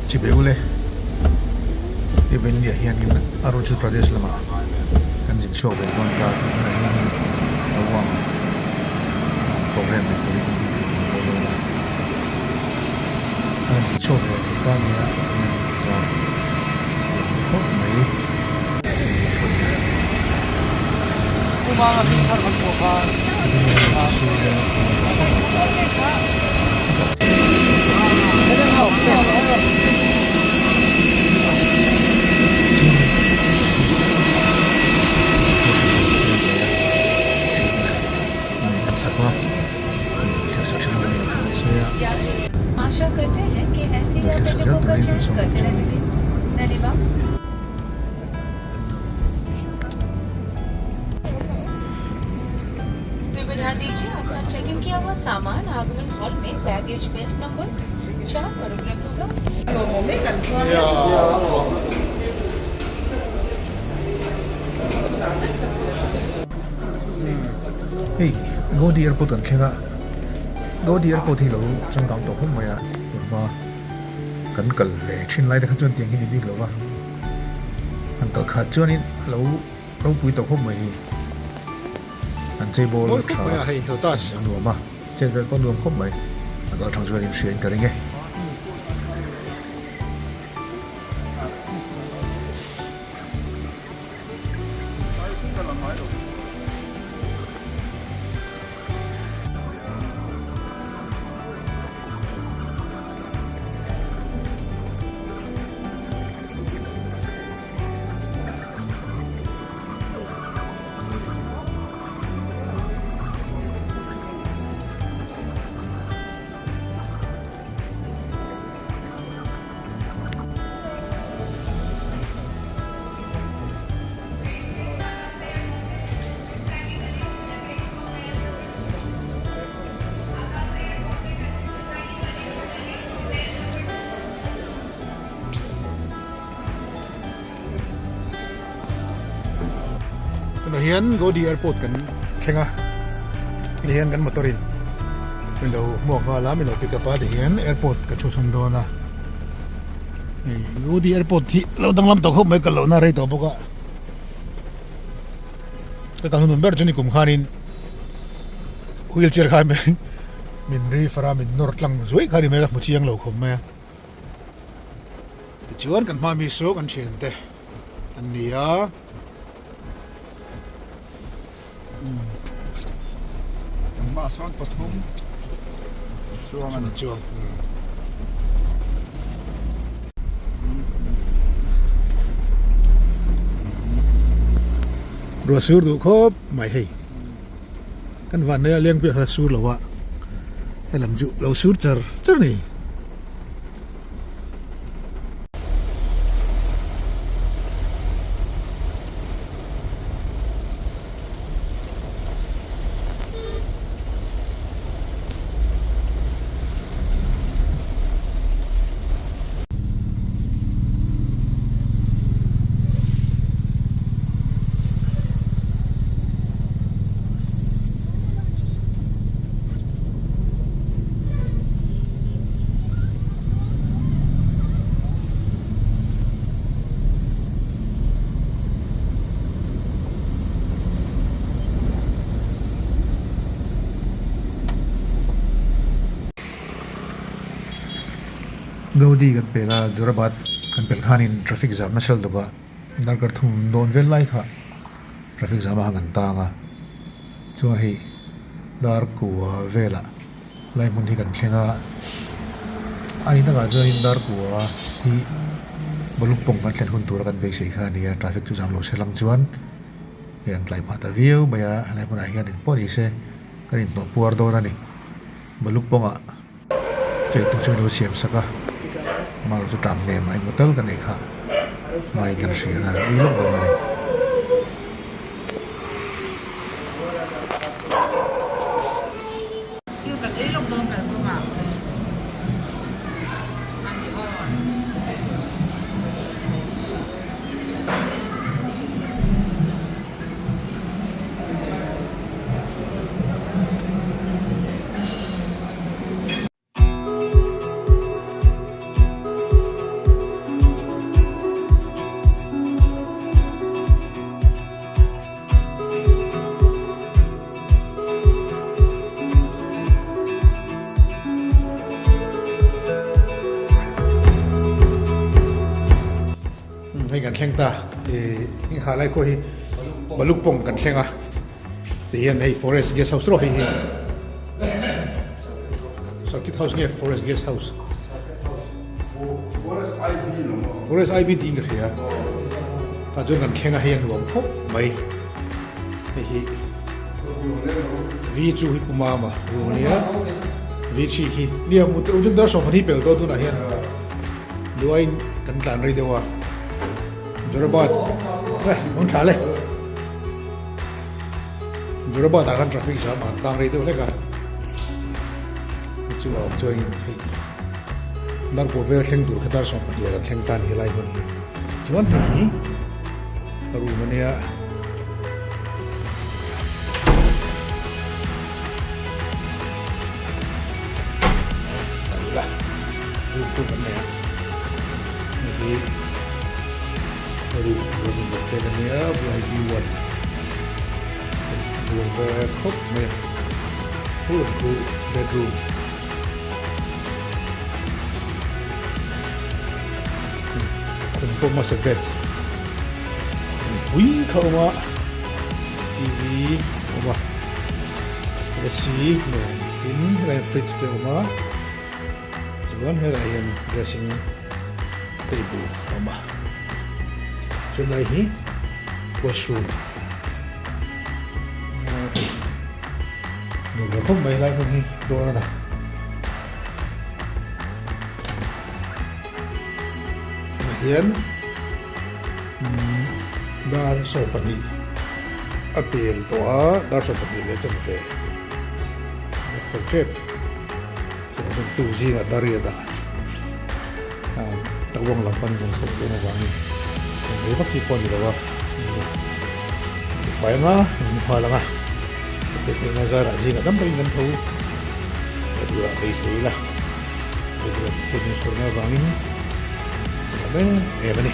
Chibai ule Evelyn ah hianin Arunachal Pradesh lamah kan zin chhuak ve dawn ta tih hunah hianin Tawang program nei turin kan kal dawn a, kan zin chhuak ve thei ta nia hian zar a hmu khawp mai. Hei Godi airport kan thleng a Godi airport hi lo changkang tawh khawp mai a tunhma kan kal ve thin lai te kha chuan tiang hi ni bik lo va han kal khat chuanin a lo ropui tawh khawp mai hi an chei bawl tha a nuam a chet vel pawh a nuam khawp mai a kal thang chuan in hria in ka ring e. Tunah hian Godi Airport kan thleng a ti hian kan motor in min lo hmuak nghal a min lo pick up a ti hian airport ka chhuahsan dawn a hei Godi Airport hi lo danglam tawh khawp mai kal lohna rei tawh bawk a ka kal hnun ber chu ni kum khanin wheelchair khan min ri far a min nawr tlang zuai kha ni mai a hmu chiang lo khawp mai a tichuan kan hma mi saw kan thiante an ni a. Engmah sawn pathum chuang a ni. Chuang. Ruah sur duh khawp mai hei. Kan van nei a leng piah kha sur lo a. He lam chu lo sur char char ni. Gaudi kan pel a Jorabat kan pelh khanin traffic jam nasa lutuk a darkar thum dawn vel lai kha traffic jam a han tang a chuan hei dar kua velah Lai hmun hi kan thleng a, a ni takah chuanin Darkua hi Baluk pawng kan thlen hun tura kan beisei kha a ni a, traffic chu zam lo se lang chuan hei an tlai phah ta viau mai a, helai hmunah hian engpawh ni se kan inhnawh puar dawn a ni. Baluk pawngah chei tur chu an lo siam sak a, amaherawhchu chu tram hnem ah engmaw tal kan ei kha hmaiin kan hria a, an ei lawk dawn a ni. thleng ta i ha lai khaw hi Balukpong kan thleng a ti hian hei forest guest house rawh hei hi circuit house nge forest guest house forest IB tiin ka hria tah chuan kan thleng a hei a nuam khawp mai hei hi V chu hi pumama room ania V three khi nia mut dar sawm pahnih pel tawh tunah hian Duaiin kan tlan rei deuh a, Jorabat eh hmun thla le Jorabat ah khan traffic jam a han tang rei deuh hlek a, chu a awm chuanin hei Darpawh vel thleng tur kha dar 12 ah kan thleng ta a ni helai hmun hi chuan hei hi room ania. Room pawh kan nei a hei hi room room number pek a nia vip one hei nuam ve khawp mai a khu lam khu bedroom khum pawh hmasa bed pui kha a awm a tv a awm a ac nen tin helai fridge te a awm a. Chuan helaiah hian dressing table a awm a, chulai hi washroom nuam ve khawp mai helai hmun hi dawn a na. Tunah hian dar 12 a pel tawh a, dar 12 leh chanve a pel tep. Tu zingah dariat ah tawang lam pan kan chhawk dawn avangin eng rei vak chi pawh a ni lo a, tifai anga in nghal anga heti eng a zarah zingah dam takin kan tho a turah beisei ila heti ang hun inhruaina avangin a lawm em em a ni.